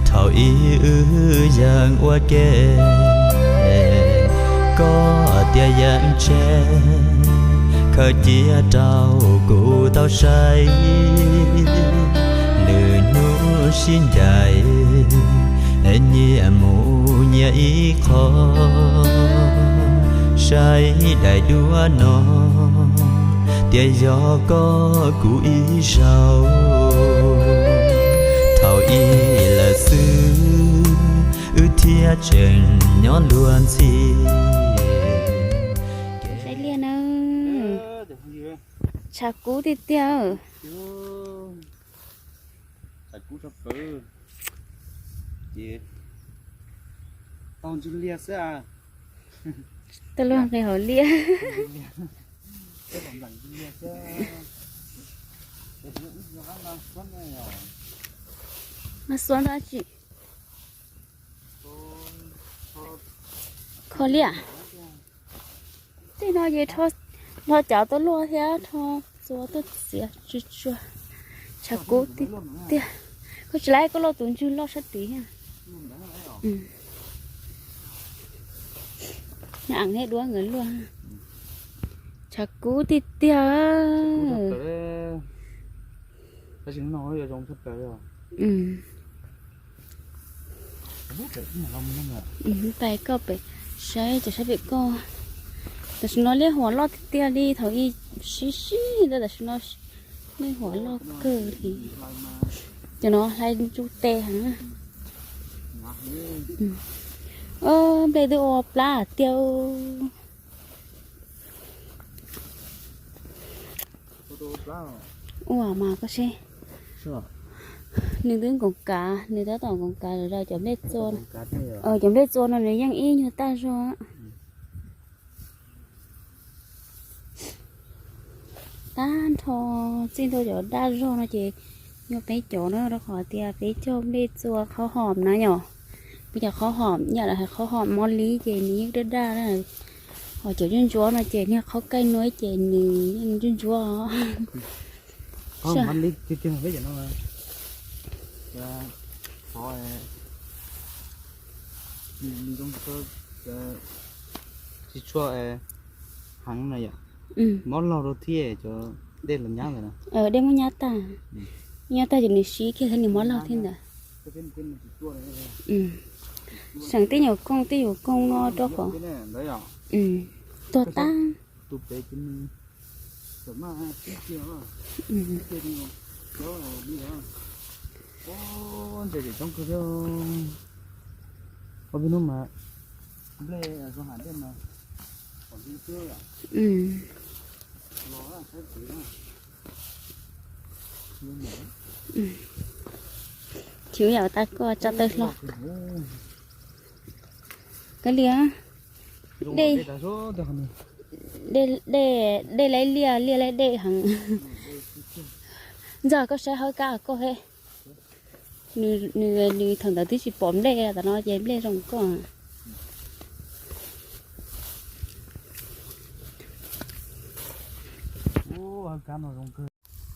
Thaum ub wb yeej ua ke, koj tias yeej tsev, khaws cia rau kuv tau saib. Lwm hnub sib ncaim, nyias mus nyias ib qho, saib daim duab no, tias yog koj kuv ib zaug. Thaum ub lawm xwb, wb thiaj tseem nyob luag ntxhi. Saib liaj na, tshav kub tiag tiag. Tshav kub tshaj plaws. Ces tau ntswg liaj xwb. Tau luag nqis hauv liaj. Mas xuab dab tsi? Kho liaj. Tej no ces rho cov tuaj luaj thiab rho txua tuaj txiav tsuag tsuag. Tshav kub tiag tiag. Koj tsis laib koj loj tus ntswg loj sab tid thiab. Nyob am thiab duab nkawd luaj. Tshav kub tiag tiag. Pais koj pem, saib cov saib pem koj. Tam sim no liaj huam loj tiag tiag li, thaum ub sib sib ntawd, tam sim no liaj huam loj kawg li. Cov no hlais ntsuj tes heev. Nplej twb ua plab tiag. Ua mas koj seb. Nws twb nkoos kav, nws tab tom nkoos kav lawm rau cov nplej txua. Cov nplej txua no nws yeej ib nyuag tag zog. Tag nrho txij ntua cov daj zog no ces nyuag peb cov na, rau qhov tias peb cog nplej txua khaub hom na yom. Peb cov khaub hom, yam lawv hais khaub hom mob li ces nws yeej daj daj na. Ho cov ntsuab ntsuab no ces niag qhaub kaij nuav ces nws yeej ntsuab ntsuab. Tsis tshua heev na yom. Mob laug rau thiab cov dej los nyab ntawd na. Dej muab nyab tag, nyab tag ces nws sib kiag thiab nws mob laug thiab ntawd. Seem tej nyuam kooj tej nyuam kooj no rau qhov tuag tag. Ntses coob kawg thiab. Ob peb hnub mas nplej zoo heev dej mas. Chwv yam tas koj tsa taw hlo. Koj li dej, dej, dej laib liaj, liaj laib dej heev. Ntxawg koj saib hawb kab koj he. Nws, nws thaum ntawd twb tsis pom nplej, tam no ces nplej zoo koj.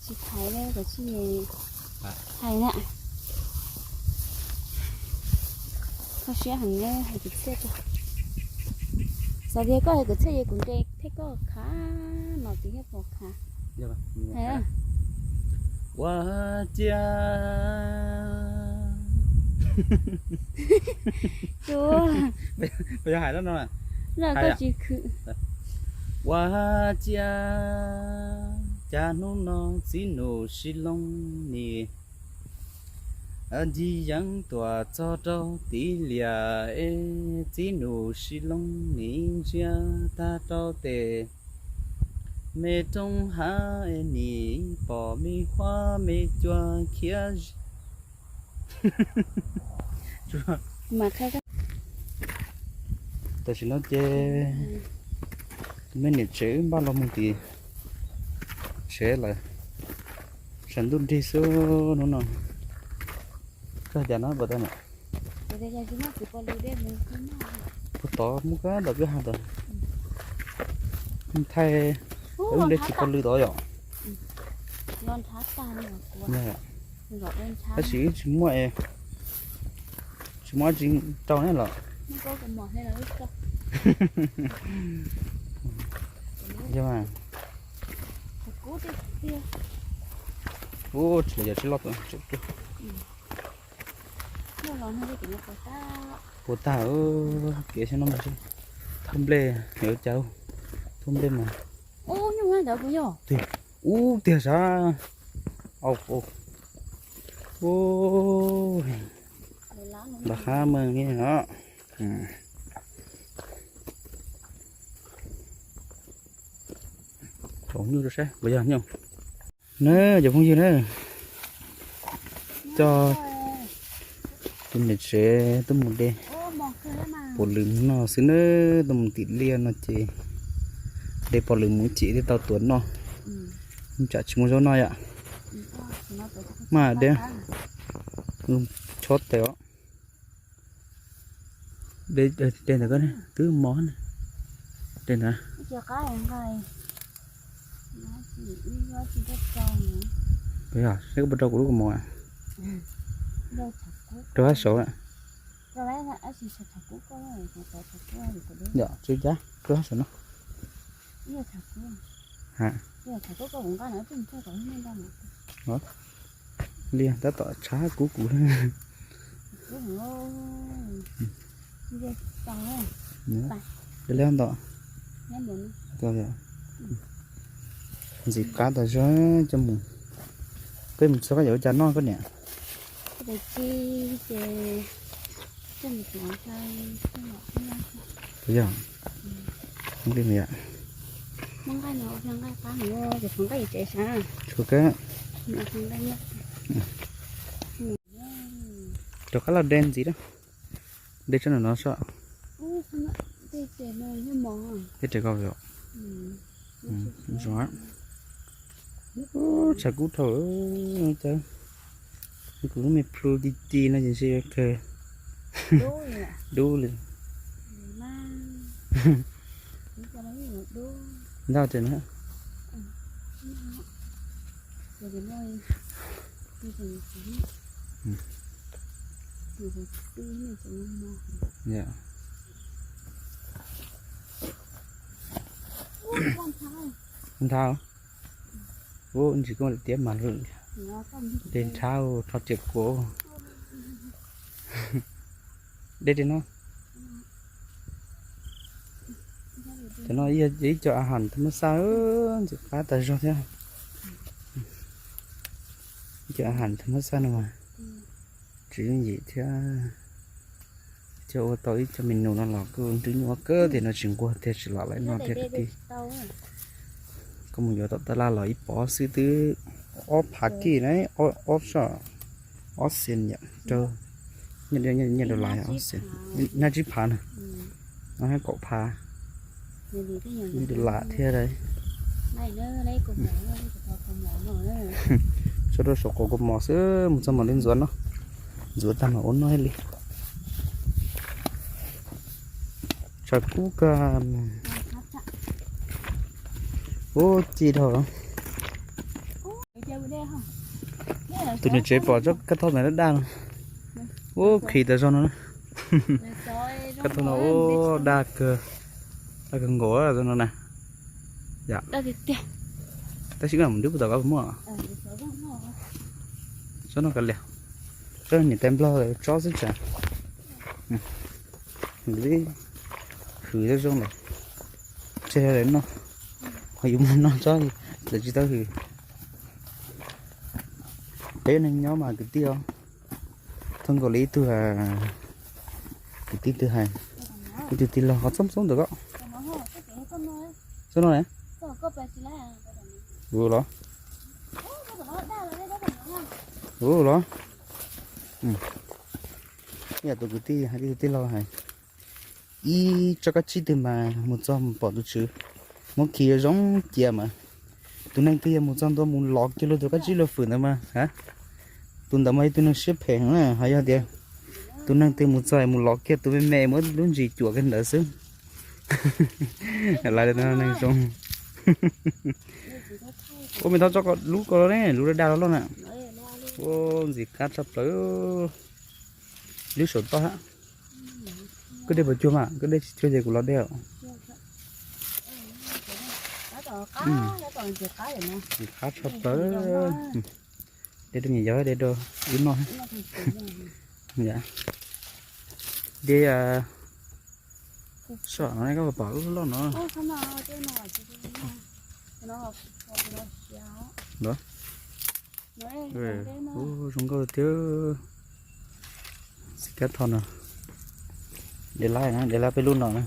Tsis thaiv le, kav tsij hais na. Koj siab heev na, hais kwv txhiaj rau. Xav tias koj hais kwv txhiaj ces kuv nres thiab koj khav, no txiv thiab pom khav. Ua cia. Tsuas. Koj tsis khwv. Ua cia, cas hnub no txiv nus sib loo ni, ncig yeeb tuam txog rau tiv liam es txiv nus sib loo ni, ntsia tag rau tes me roob hav es nim pom me huab me cua khiav. Tam sim no ces me niam tsev wb npaj los mus tim tsev lawm, tshav ntuj nrig xwb hnub no. Koj hais cas no puas tau na? Puag tod muaj kab ntawm peb hav ntawd. Thaij, wb nres tsis pov lw tod yom. Tab sis tsis muaj, tsis muaj tsis rau ne los. Yog mas. Ub, tsis los yog tsis loj tuaj. Puas tag, kev xyov no mas thauj nplej, yuav cas thauj nplej mas. Ub tiag sav. Au, au. Ub, npam qab meej li no. Thaum nyuj rau saib puas yog nyuj. Na, cov phooj ywg na, coj tus niam tsev tuaj mus de pom lwm mus noj xwb na, tuaj mus tim liaj no ces de pom lwm mus ces thiaj tau tuav noj. Tsam tsis muaj zaub noj yom. Mas de chob tes os. De ntawm ko twb mos ne. De ntawd. Puas yog, saib koj puas rau kuv lub kaus mom. Rau hab saud na. Yog, tsw cab rau hab saud no. Liaj tab tom tshav kub kub. Liaj ntawm. Ntxim qab tas zog coj mus. Koj mus txog koj yuav ua cas noj koj niam? Puas yog? Li yom. Tshuav kab. Rov qab los de ntxiv na. De tsob no no soj. Tej res ko yom. Zoo. Tshav kub dhau. Kuv lub me plhu ci ci no ces ntshe kawg dub li. Ntau tes na. Ntau. Ub, ntsis koj tiab mas lwm. De nrhab rho riam kuav. De tes no. Cov no yog ib co a has tham mas xaj, ntxim qab tas zog thiab. Ib co a has tham mas xaj no mas tsis yooj yim thiab. Coj ua tau ib co me nus no los kuj nrwb nyuaj kawg tiag no, tsis nquag tiag, tsis lam lawv noj thiab kwv tij. Koj mus yuav tom tab laj los ib pob xwb twb ob phav kij na, ob soj, ob xees yom, rau nyiaj dollar ob xees, nyob tsib phav na, ob hab kaum phav, nyiaj dollar thiab. Tso rau saum kaus kaus mom xwb, mus txog mam li ntxuav no, ntxuav tag mam ua noj thiaj li. Tshav kub kawg. Ub, ci dhau. Tus niam tsev pom tsob kab thoj ntawd daj daj no. Ub, khis tas zog no. Kab thoj no ub, daj kawg, daj kawg nkaus no na. Tab sis koj mus dub puas tau koj muaj. Tsob no kav liam. Tsob niam tais nplog tsob xwb tsam. Hwm zoo lawm. Tseg lawm no. Ho yus mus noj tsob lawv tsis tau hwm. Peb neeg nyob mas kwv tij os. Thoob nkaus li ib tug kwv tij twg hais, ib tug tij laug qhov txoob txoob ntawm ko. Txoob no ne. Ua los? Ua los? Yam tus kwv tij hais, ib tug tij laug hais, ib tsob kab tsib twg mas mus txog mus pom tus tswv muab khi yuav zoo cia mas, tus neeg twg yog mus txog ntua mus lov kiag luag tus kab tsib luag fwm ntawd mas, tus ntawd mas yog tus neeg siab phem heev na. Ho yog tias tus neeg twg mus txog mus lov kiag tus me me muab lub ntsis cuam kiag ntawd xwb, lawv li neeg zoo. Ua me thab tso lub ko ne, lub daj daj loj loj na. Ua ntxim qab tshaj plaws. Lub saum toj hab. Koj de puas cuag mas, koj de tsis cuag ces kuv los de os. Ntxim qab tshaj plaws. De rau niam yau, de rau wb noj. De, saum no koj puas pom lub loj no? Zoo nkauj tiag. Xim kab tho no. De lab na, de lab peb lub no na.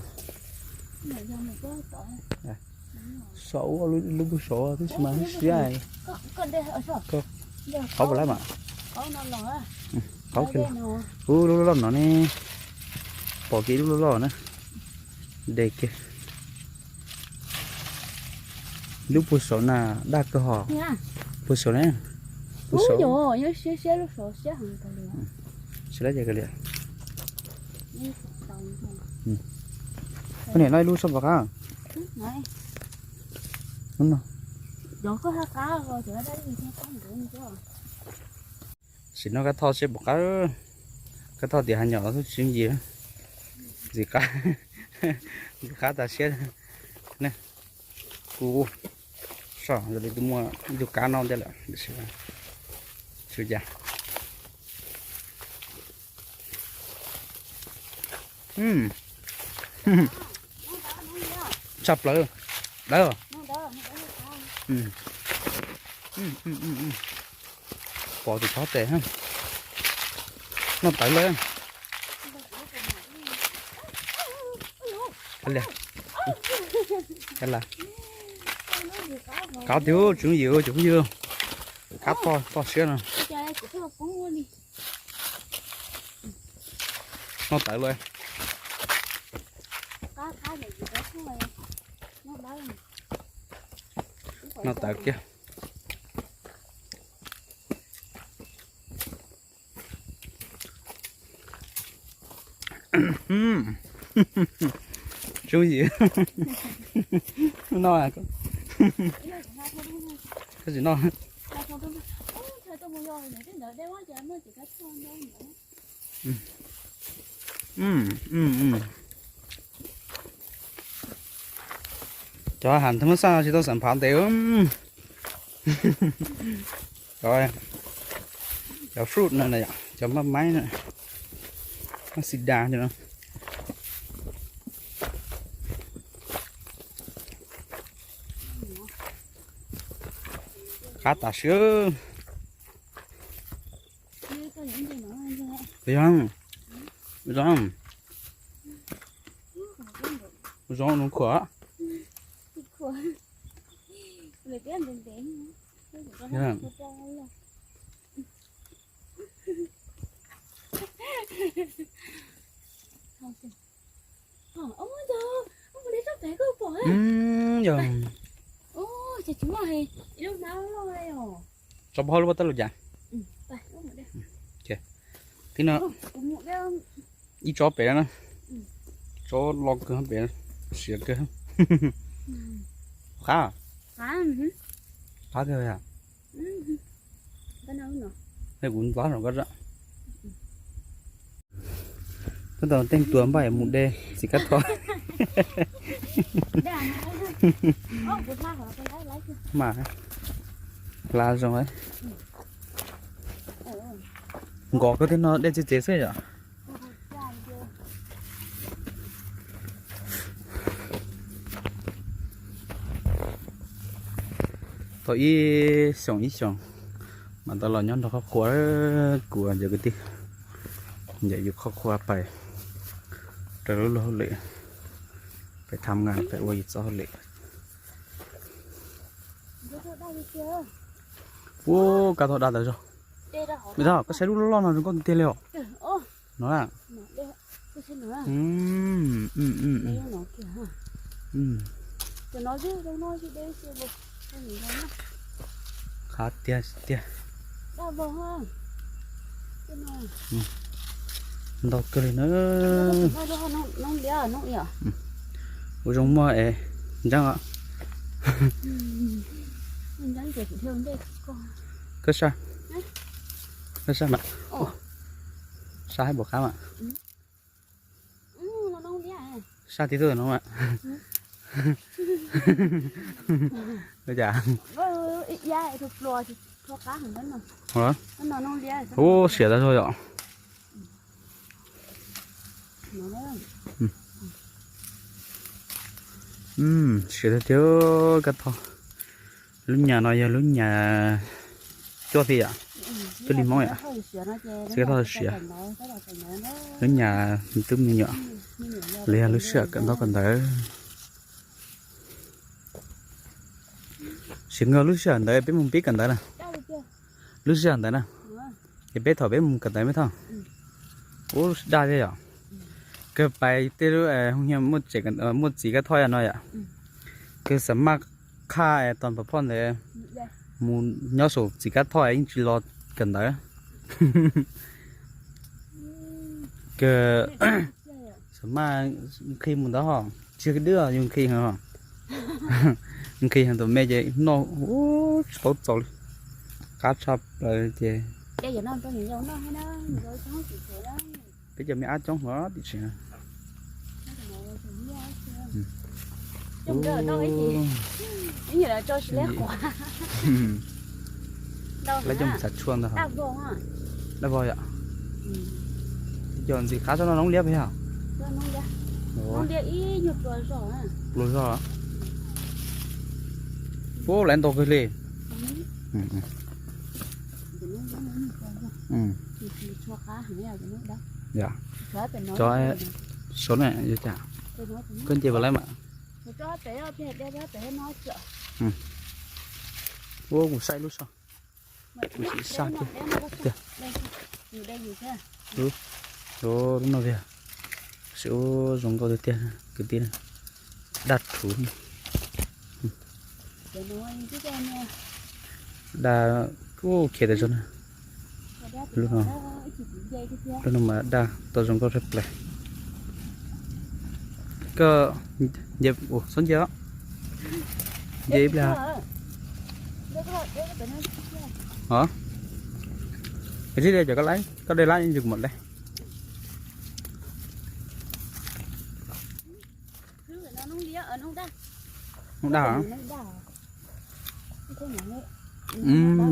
Saum ua lub pug saud twb tsis mas siab. Qhov puas lab mas. Qhov kiag los. Ub, lub loj no ne. Pom kiag lub loj loj na. De kiag. Lub pug saud na daj kawg hos. Pug saud ne. Pug saud. Siab daj kawg li. Koj niam no ib lub soj pom qab. Sim no kab thoj seb pom qab. Kab thoj tias hav nyom tub tsis yim. Ntxim qab, ntxim qab tas siab ne. Kuv soj li twb muaj ib tug kab no ntej lawm. Tsis cas. Tshaj plaws. Dawb. Pom tus tov tes. Noj tawv lawm. Qab tiag tsoom phooj ywg, cov phooj ywg. Kab toj siab no. Noj tawv lawm. Noj tawv kiag. Tsoom phooj ywg, no, koj tsis noj. Cov ham thab mab xaj no tsis tau xam phav ntev. Cov fruit no, cov maj maib no, maj xi das no. Qab tas siab. Zoo, zoo, zoo no khuam. Yog, tso pov hauv lub pob tawb lug cas. Tib no, ib tsob pem na, tsob loj kawg pem, siav kawg. Qab, qab kawg. Kuv nplab no koj. Koj tau teej tua npaj mus de xim kab thoj. Mas, hla zoo. Nkos koj tej no de txiv tsev xwb yom. Tau ib xyoos ib xyoos mas tau los nyob nrog qhov qhua, kuv cov kwv tij, ncaim yus qhov qhua pais rau lub luag hauj lwm, pais tham ngas pais ua yus txoj hauj lwm. Ua kab thoj daj tawm zog. Koj saib lub loj loj no zoo nkauj tiag li os. No. Qab tiag tiag. Ntau kawg li na. Ua zoo muaj es ntseeb os. Koj saj. Sab mas, sab hais pom qab mas. Sab tib tug no mas. Ua cas? Ub, siav tag zog yom. Siav tiag tiag kab thoj. Lub nyas no yog lub nyas cuaj thiab yom, cuaj li Hmoob yom. Kab thoj siav, lub nyas twb me nyuam, los yog lub sij hawm kawm ntaub kawm ntawv. Sim nkaug lub sij hawm ntawd peb mus pib kawm ntawv na. Lub sij hawm ntawd na, ces peb thaum peb mus kawm ntawv me thoj. Ub, daj thiab yom. Kawg pais tej lub, muaj txiv kab thoj no yom. Kawg xav maj qhaj tog pov phoj ntawd mus nyob saum txiv kab thoj yeej tsis los kawm ntawv. Kawg xav maj nqhis mus ntawd ho, tsis dwb yus nqhis heev, nqhis heev tus me ces noj tsis paub txaus li, qab tshaj plaws ces. Peb cov me ab coob hov tim tsev. Lawv coj mus xav tshuaj ntag. Dab vog yom. Cov ntxim qab tsob no noob liab pes yog? Pluas zog. Ub, lawv ntau kawg li. Cov saud ne, koj nce vas laib mas. Ua kuv saib lub soj. Kuv sim saj tiag. Lub no tiag. Sim ua zoo nkauj tiag tiag kwv tij. Daj rhuv. Daj, ub, khiav tas zog na. Lub no, lub no mas daj tau zoo nkauj tshaj plaws. Koj nce, txhob nce os. Nce ib pliag. Tib de cov koj laib, koj de lab ntsws kuv mam de. Noob daj.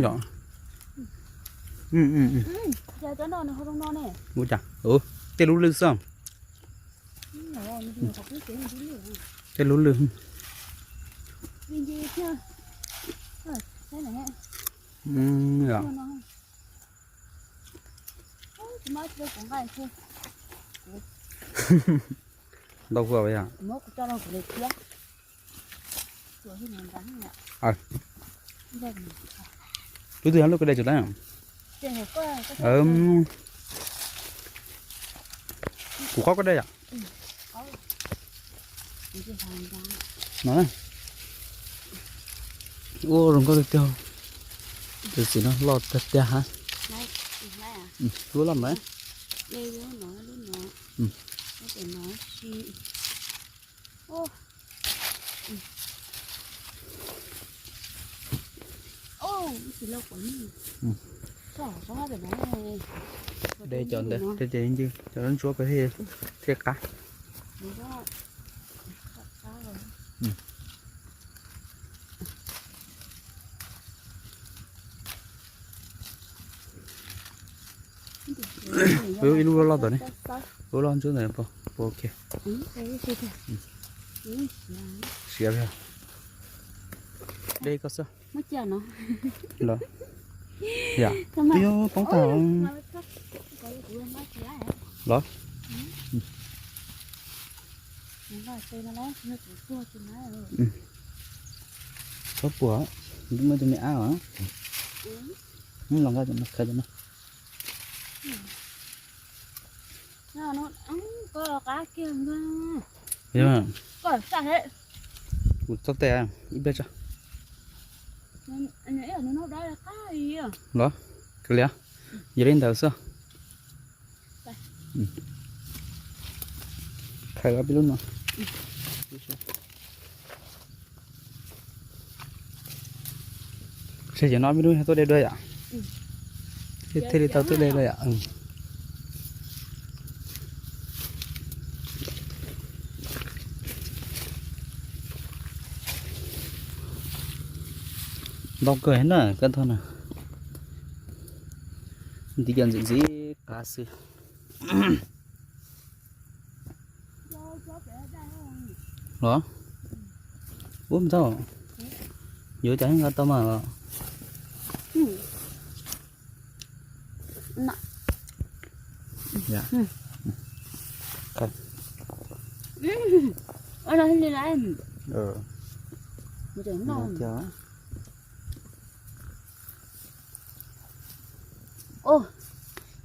Yom. Ua cas, tej lub lwj xwb. Tej lub lwj. Yom. Ntau kawg yom. Lub twg lub koj de tsum tab. Kuv qhov koj de yom. No, ua zoo nkauj tiag tiag. Tus txiv no loj tiag tiag ha. Lub loj mas. De cov ntawd, cov ntsuab pes thiaj qab. Ib lub loj loj ntawd ne, lub loj ntsuab ntawd puas ok? Siav, de koj xwb. Los, yam, twb poob tag los. Txhob puas, muaj tus me ab os. Los nqa cov no, khaws cov no. Kuv txhob tes ib pliag tso. Los, kav liam, yog li ntawd xwb. Khaws ob peb lub no. Tseg cov no ob peb lub tuaj de dua yom. Thiaj li tau tuaj de lawm yom. Ntau kawg na kab thoj na. Ntiv cov ntxim ntxim qab xwb. Los ub ntxauj, yuav cas nqa tau mas los.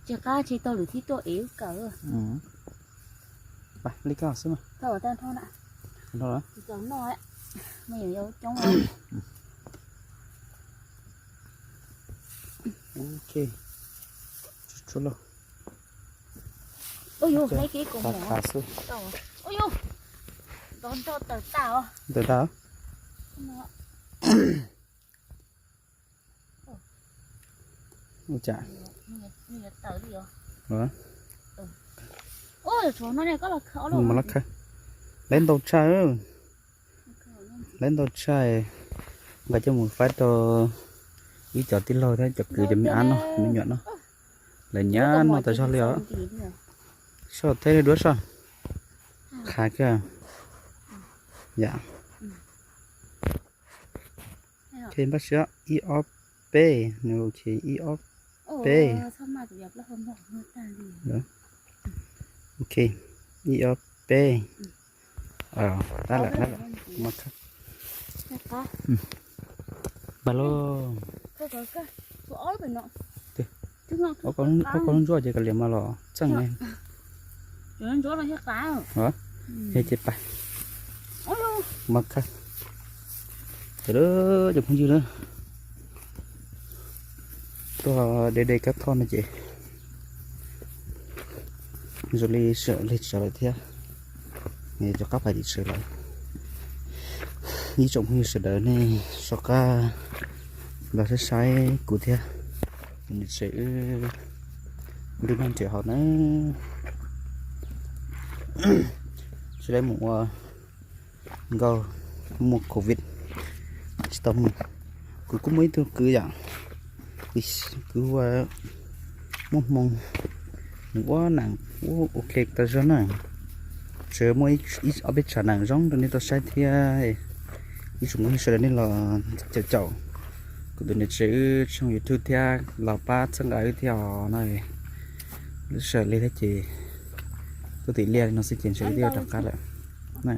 Ces qab tsis tau lwm thib tuaj ev kawm. Li ko xwb mas. Tau tag nrho na. Tau noj, me nyuam yaus coob. Ok. Tsuag tsuag lauj. Ua yus hleb kev kom mov xwb. Ua yus, nrov nrov tawm tag os. Tawm tag. Ua cas? Mus los khawb. Lawv ntau tshaj, lawv ntau tshaj. Nqa coj mus faib rau ib cov tij laug thiab cov kwv cov me ab noj, me nyuam noj. Lawv nyab noj tas zog li os. Soj thaij li duab soj. Qhav kiag. Yam. Ok, npaj siab ib ob peb, ok, ib ob peb. Ok, ib ob peb. Tab lawm, tab lawm. Mas khawb. Npaj lauj. Ua koj lub ntsuab ces kav liam mas los txeej ne. Yog ces pais. Mas khawb. Ces cov phooj ywg na, tuaj de de kab thoj no ces zoo li sawv li tsav lawm thiab. Cov qab pais tim tsev lawm. Ib tsoom phooj ywg sawv daws nej soj qab los saib saib kuv thiab. Tus niam tsev wb nrog noj nrhiav hauv na. Tsis lawv mus ua nkauj muaj covid tsis tau mus. Kuv kuj muaj ib tug kwv yom, kwv ua muaj hmoo, nws ua neem ua ua ke tas zog na. Tseem muaj ib ob peb tshav neem zoo rau nej tau saib thiab. Ib tsoom phooj ywg sawv daws nej los caum caum kuv tus niam tsev wb tshooj YouTube thiab los pab txhawb nqa wb thiab os na. Lub sij hawm li thiab ces tuaj tim liaj li no xwb ces ntshe wb twb yuav rov qab lawm na.